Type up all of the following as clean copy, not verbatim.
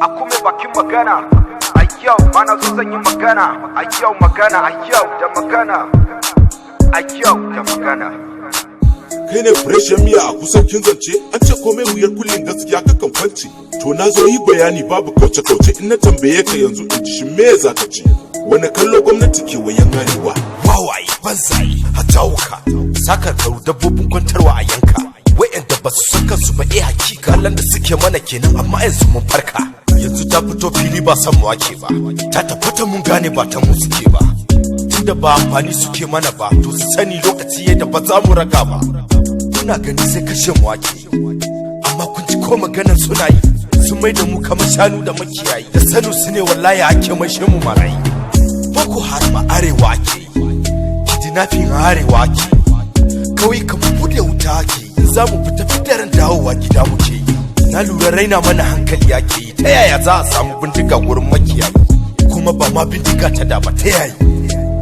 A kuma bakin magana. A yau bana so zan yi magana. A yau magana, a yau da magana. A yau da magana. Kai ne fresh miya a kusan kin zance. An ce komai wuyar kullin, gaskiya kakan kwance. To, na zo yi bayani, babu kauce kauce. In na tambaye ka yanzu in ji, shin me za ka ce? Wani kallo gwamnati ke wayan arewa? Wawaye, banzaye, hatawuka, sakarkaru, dabbobin kwantarwa a yanka, wa'yanda ba su san kansu ba. Eh, hakika kallon da suke mana kenan, amma yanzu mun farka. Yanzu ta fito fili, ba san mu ake ba. Ta tabbata, mun gane ba ta mu suke ba, tunda ba amfani suke mana ba. To, su sani lokaci yadda ba za mu raga ba. Kuna gani sai kashe mu ake, amma kun ji ko maganar suna yi? Sun mai da mu kamar shanu da makiyayi. Da sanu su ne wallahi ake maishe mu marayi. Boko Haram a arewa ake yi, kidnapping a arewa ake yi, kauyukan mu bude wuta ake yi. In za mu fita fitarin dawowa gida muke yi. Na lura raina mana hankali ake yi. Ta yaya za a samu bindiga gurin makiyayi? Kuma ba ma bindiga ta da ba, ta yayi?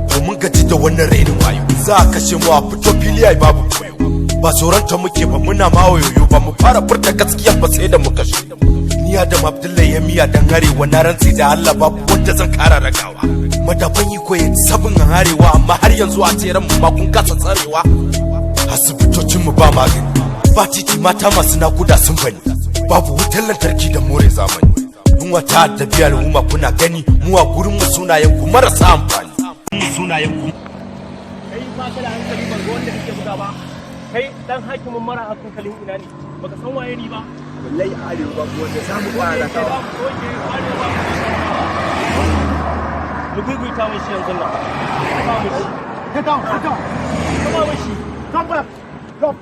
Domin gaji da wannan rainin wayo, za a kashe mu a fito fili ai babu koyo. Ba tsoronta muke ba, muna ma wayoyo. Ba mu fara furta gaskiya ba sai da muka shi. Ni Adam Abdullahi ya miya dan arewa, na rantsi da Allah babu wanda zan kara ragawa. Madafan iko ya sabin arewa, amma har yanzu a tseren mu ma kun kasa tsarewa. Asibitocin mu ba magani, ba titi, mata masu nakuda sun bani, babu wutar lantarki da more zamani. Yunwa ta addabi al'umma, kuna gani. Mu a gurin mu sunayen ku marasa amfani, sunayen ku. Kai, ba ka da hankali? Ban ga wanda kake buga ba. Kai dan hakimin mara hankalin ina ne? Baka san waye ni ba? Wallahi a arewa babu wanda za mu fara rakawa. Mu guguita mai shi yanzu nan. Ba mu shi. Get down, get down. Ba mu shi. Come back. Drop.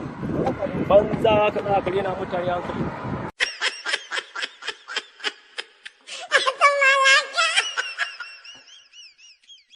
Banza, ka tsaya ka rena mutane hankali.